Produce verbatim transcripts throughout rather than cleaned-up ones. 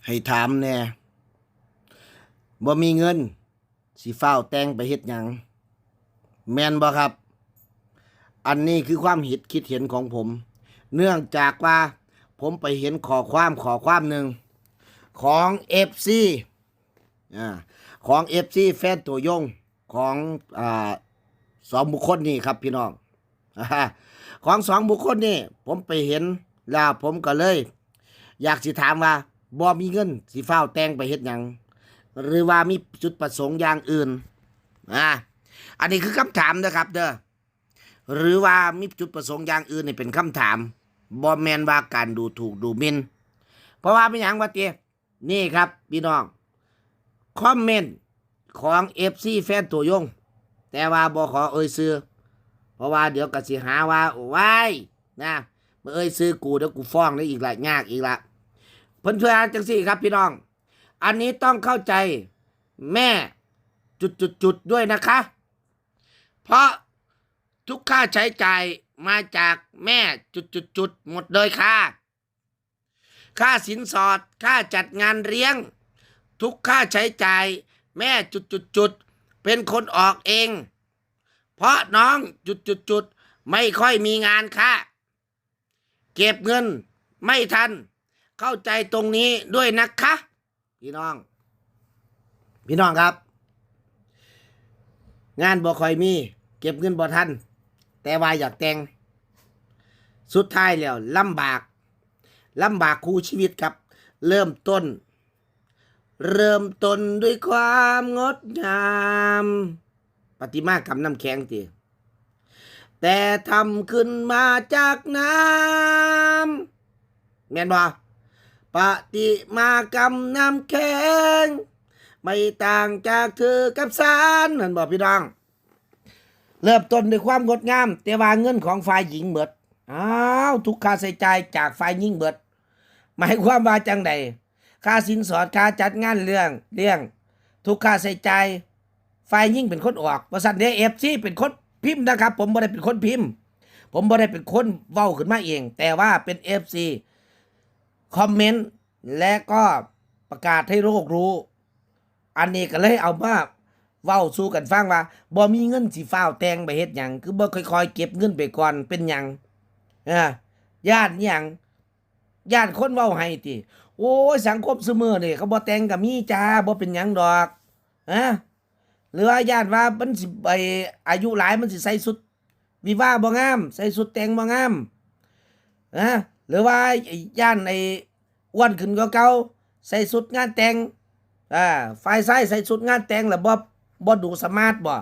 ให้ถามแหน่ บ่มีเงิน สิฟ้าวแต่งไปเฮ็ดหยัง แม่นบ่ครับ อันนี้คือความเห็น คิดเห็นของผม เนื่องจากว่าผมไปเห็นข้อความ ข้อความหนึ่ง ของ เอฟซี อ่า ของ เอฟซี แฟนตัวยง ของ อ่า สองบุคคลนี้ครับพี่น้อง ของสองบุคคลนี้ ผมไปเห็น แล้วผมก็เลย อยากสิถามว่า บ่มีเงิน สิฟ้าวแต่งไปเฮ็ดหยัง หรือว่ามีจุดประสงค์อย่างอื่น อ่า อันนี้คือคำถามนะครับเด้อ หรือว่ามีจุดประสงค์อย่างอื่นนี่เป็นคำถาม บ่แม่นว่าการดูถูกดูหมิ่น เพราะว่าเป็นหยังวะติ นี่ครับพี่น้อง คอมเมนต์ของ เอฟซี แฟนตัวยง แต่ว่าบ่ขอเอ่ยชื่อ เพราะว่าเดี๋ยวก็สิหาว่า ว้าย นะ มาเอ่ยชื่อกู เดี๋ยวกูฟ้องได้อีกละ ยากอีกละ เพิ่นเพื่อนจังซี่ครับพี่น้อง อันนี้ต้องเข้าใจแม่ จุดจุดจุดด้วยนะคะ เพราะทุกค่าใช้จ่ายมาจากแม่ จุดจุดจุดหมดเลยค่ะ ค่าสินสอด ค่าจัดงานเลี้ยง ทุกค่าใช้จ่าย แม่ จุดจุดจุดเป็นคนออกเอง เพราะน้อง จุดจุดจุดไม่ค่อยมีงานค่ะ เก็บเงินไม่ทัน เข้าใจตรงนี้ด้วยนะคะ พี่น้อง พี่น้องครับ งานบ่ค่อยมี เก็บเงินบ่ทัน แต่ว่าอยากแต่ง สุดท้ายแล้วลำบาก ลำบากคู่ชีวิตครับ เริ่มต้น เริ่มต้นด้วยความงดงาม ประติมากรรมน้ำแข็งติ แต่ทำขึ้นมาจากน้ำ แม่นบ่ ประติมากรรมน้ำแข็ง ไม่ต่างจากเธอกับฉัน นั่นบ่พี่น้อง เริ่มต้นด้วยความงดงาม แต่ว่าเงินของฝ่ายหญิงเบิด อ้าว ทุกค่าใช้จ่ายจากฝ่ายหญิงเบิด หมายความว่าจังใด ค่าสินสอด ค่าจัดงานเรื่อง เลี้ยง ทุกค่าใช้จ่าย ฝ่ายหญิงเป็นคนออก ว่าซั่นเด้ เอฟซี เป็นคนพิมพ์นะครับ ผมบ่ได้เป็นคนพิมพ์ ผมบ่ได้เป็นคนเว้าขึ้นมาเอง แต่ว่าเป็น เอฟซี คอมเมนต์ และก็ประกาศให้โลกรู้ อันนี้ก็เลยเอามาเว้าสู่กันฟังว่า บ่มีเงินสิฟ้าวแต่งไปเฮ็ดหยัง คือบ่ค่อยๆเก็บเงินไปก่อน เป็นหยัง อ่า ย้านอิหยัง ย้านคนเว้าให้ติ โอ้ย สังคมซุมื้อนี่ เขาบ่แต่งก็มีจ้า บ่เป็นหยังดอก ฮะ หรือว่าย้านว่ามันสิ ไอ้ อายุหลายมันสิใส่ชุดวิวาบ่งาม ใส่ชุดแต่งบ่งาม นะ หรือว่าย้านไอ้อ้วนขึ้นกว่าเก่า ใส่ชุดงานแต่ง อ่า ฝ่ายชายใส่ชุดงานแต่งแล้วบ่ บ่ดูสมาร์ทบ่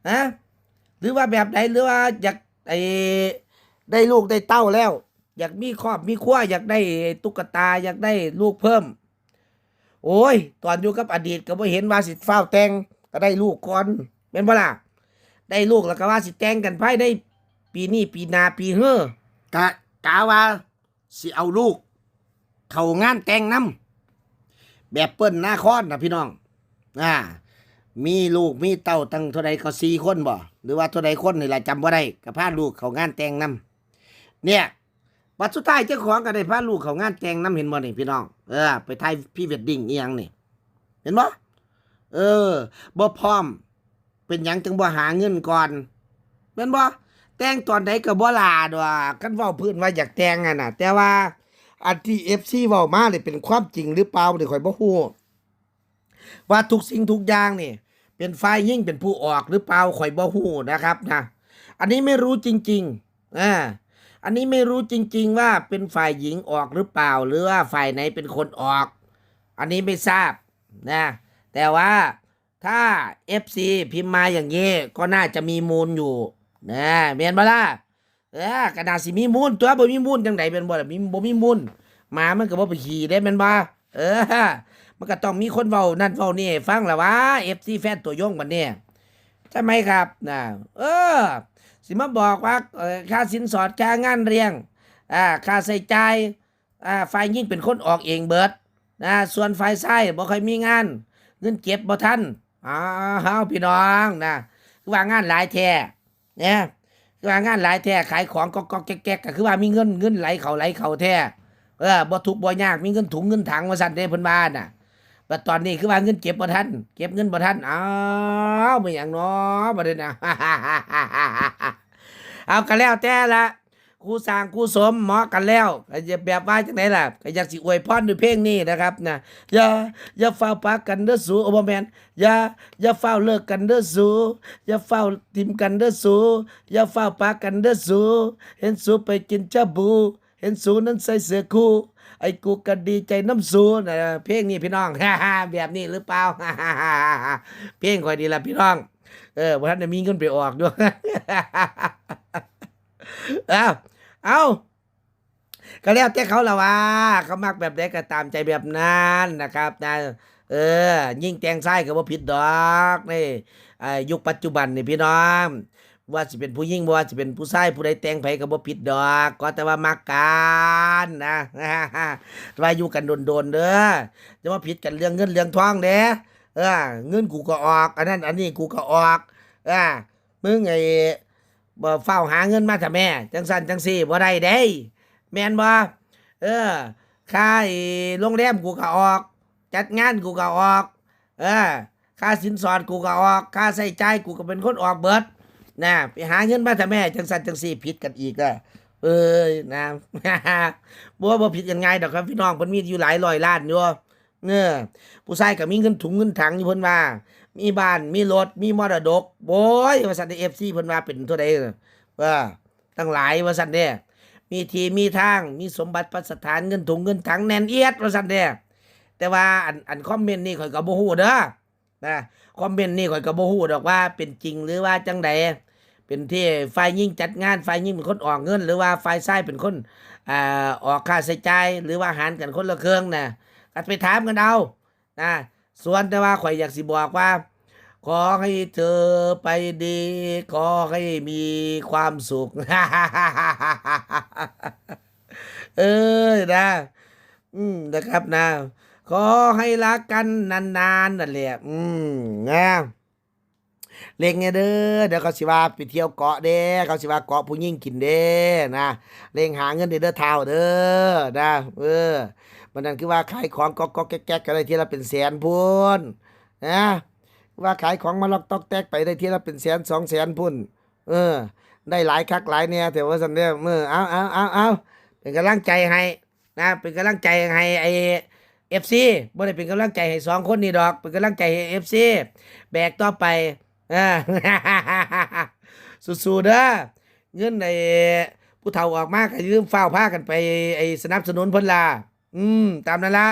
ฮะ หรือว่าแบบใด หรือว่าอยาก ไอ้ ได้ลูกได้เต้าแล้ว อยากมีครอบมีครัว อยากได้ตุ๊กตา อยากได้ลูกเพิ่ม โอ้ย ตอนอยู่กับอดีตก็บ่เห็นว่าสิฟ้าวแต่ง ก็ได้ลูกก่อน แม่นบ่ล่ะ ได้ลูกแล้วก็ว่าสิแต่งกันภายในปีนี้ ปีหน้า ปีเฮ้อ กะ กะว่าสิเอาลูกเข้างานแต่งนำ แบบเปิ้ลนาคอนน่ะพี่น้อง อ่า มีลูกมีเต้าตั้งเท่าใดก็สี่คนบ่ หรือว่าเท่าใดคนนี่ล่ะ จำบ่ได้ ก็พาลูกเข้างานแต่งนำ เนี่ย บัดสุดท้ายเจ้าของก็ได้พาลูกเข้างานแต่งนำ เห็นบ่นี่พี่น้อง เออ ไปถ่ายพรีเวดดิ้งอีหยังนี่ เห็นบ่ เออ บ่พร้อม เป็นหยังจึงบ่หาเงินก่อน แม่นบ่ แต่งตอนใดก็บ่หล้าดอก คันเว้าพื้นว่าอยากแต่งหั่นน่ะ แต่ว่าอันที่ เอฟซี เว้ามานี่เป็นความจริงหรือเปล่านี่ข้อยบ่ฮู้ ว่าทุกสิ่งทุกอย่างนี่ เป็นฝ่ายหญิงเป็นผู้ออกหรือเปล่า ข้อยบ่ฮู้นะครับนะ อันนี้ไม่รู้จริงๆ อ่า อันนี้ไม่รู้จริงๆ ว่าเป็นฝ่ายหญิงออกหรือเปล่า หรือว่าฝ่ายไหนเป็นคนออก อันนี้ไม่ทราบนะ แต่ว่าถ้า เอฟซี พิมพ์มาอย่างนี้ ก็น่าจะมีมูลอยู่นะ แม่นบ่ล่ะ เออ ก็น่าสิมีมูลตัว บ่มีมูลจังใด๋ แม่นบ่ล่ะ มี บ่มีมูล หมามันก็บ่ไปขี้เด้ แม่นบ่ เออ มันก็ต้องมีคนเว้านั่นเว้านี่ให้ฟังล่ะวะ เอฟซี แฟนตัวยงบัดนี้ ใช่ไหมครับ นะ เออ สิมาบอกว่า เอ่อ ค่าสินสอด ค่างานเลี้ยง อ่า ค่าใช้จ่าย อ่า ฝ่ายหญิงเป็นคนออกเองเบิด นะ ส่วนฝ่ายชายบ่ค่อยมีงาน เงินเก็บบ่ทัน อ้าว พี่น้องนะ คือว่างานหลายแท้ เนี่ย คือว่างานหลายแท้ ขายของก๊อกๆแก๊กๆ ก็คือว่ามีเงิน เงินไหลเข้าไหลเข้าแท้ เออ บ่ทุกข์บ่ยาก มีเงินถุงเงินถังว่าซั่นเด้ เพิ่นว่าน่ะ บัดตอนนี้คือว่าเงินเก็บบ่ทัน เก็บเงินบ่ทัน อ้าว เป็นหยังน้อ บัดนี้นะ เอาก็แล้วแต่ละ คู่สร้างคู่สมเหมาะกันแล้ว ก็จะแบบว่าจังได๋ล่ะ ก็อยากสิอวยพรด้วยเพลงนี้นะครับนะ อย่า อย่าฟ้าวปากันเด้อสู โอ้ บ่แม่น อย่า อย่าฟ้าวเลิกกันเด้อสู อย่าฟ้าวถิ่มกันเด้อสู อย่าฟ้าวปากันเด้อสู เห็นสูไปกินชาบู เห็นสูนั้นใส่เสื้อคู่ ไอ้กูก็ดีใจนำสูนะ เพลงนี้พี่น้อง แบบนี้หรือเปล่า เพลงข้อยนี่ล่ะพี่น้อง เออ บ่ทันได้มีเงินไปออกอยู่ เอ้า เอ้า ก็แล้วแต่เขาล่ะว่า เขามักแบบใดก็ตามใจแบบนั้นนะครับนะ เออ ยิ่งแต่งชายก็บ่ผิดดอก ใน อ่า ยุคปัจจุบันนี่พี่น้อง ว่าสิเป็นผู้หญิง บ่ว่าสิเป็นผู้ชาย ผู้ใดแต่งไผก็บ่ผิดดอก ขอแต่ว่ามักกันนะ แต่ว่าอยู่กันโดนๆเด้อ จะมาผิดกันเรื่องเงินเรื่องทองเด้ เออ เงินกูก็ออก อันนั้นอันนี้กูก็ออก เออ มึงไอ้ บ่ฟ้าวหาเงินมาทำแม่ จังซั่นจังซี่บ่ได้เด้ แม่นบ่ เออ ค่าไอ้โรงแรมกูก็ออก จัดงานกูก็ออก เออ ค่าสินสอดกูก็ออก ค่าใช้จ่ายกูก็เป็นคนออกเบิด นะ ไปหาเงินมาทำแม่ จังซั่นจังซี่ผิดกันอีกอะ เอ้ย นะ บ่ บ่ผิดกันง่ายดอกครับพี่น้อง เพิ่นมีอยู่หลายร้อยล้านอยู่ เออ ผู้ชายก็มีเงินถุงเงินถังอยู่ เพิ่นว่า มีบ้าน มีรถ มีมรดก โอ้ย ว่าซั่นเด้ เอฟซี เพิ่นว่าเป็นเท่าใด เออ ตั้งหลาย ว่าซั่นเด้ มีที่มีทาง มีสมบัติพัสถาน เงินถุงเงินถังแน่นเอียด ว่าซั่นเด้ แต่ว่าอัน อันคอมเมนต์นี่ข้อยก็บ่ฮู้เด้อ นะ คอมเมนต์นี่ข้อยก็บ่ฮู้ดอกว่าเป็นจริงหรือว่าจังใด เป็นที่ฝ่ายหญิงจัดงาน ฝ่ายหญิงเป็นคนออกเงิน หรือว่าฝ่ายชายเป็นคน อ่า ออกค่าใช้จ่าย หรือว่าหารกันคนละครึ่งนะ ก็ไปถามกันเอา นะ ส่วนแต่ว่าข้อยอยากสิบอกว่า ขอให้เธอไปดี ขอให้มีความสุข เอ้ยนะ อืม นะครับนะ ขอให้รักกันนานๆ นั่นแหละ อืม นะ เร่งแหน่เด้อ เดี๋ยวเขาสิว่าไปเที่ยวเกาะเด้ เขาสิว่าเกาะผู้หญิงกินเด้ นะ เร่งหาเงินเด้อเด้อเฒ่าเด้อ นะ เออ มันนั่นคือว่าขายของก๊อกๆแก๊กๆก็ได้เทื่อละเป็นแสนพู้น นะ ว่าขายของมาล็อกต๊อกแต๊กไปได้เทื่อละเป็นแสนสองแสนพู้น เออ ได้หลายคักหลายแน่ แต่ว่าซั่นเด้อ เออ เอา เอา เอา เอา เป็นกำลังใจให้ นะ เป็นกำลังใจให้ไอ้ เอฟซี บ่ได้เป็นกำลังใจให้สองคนนี่ดอก เป็นกำลังใจให้ เอฟซี แบกต่อไป เออ สู้ๆเด้อ เงินไอ้ผู้เฒ่าออกมาก็อย่าลืมฟ้าวพากันไป ไอ้สนับสนุนเพิ่นล่ะ อืม ตามนั้นละ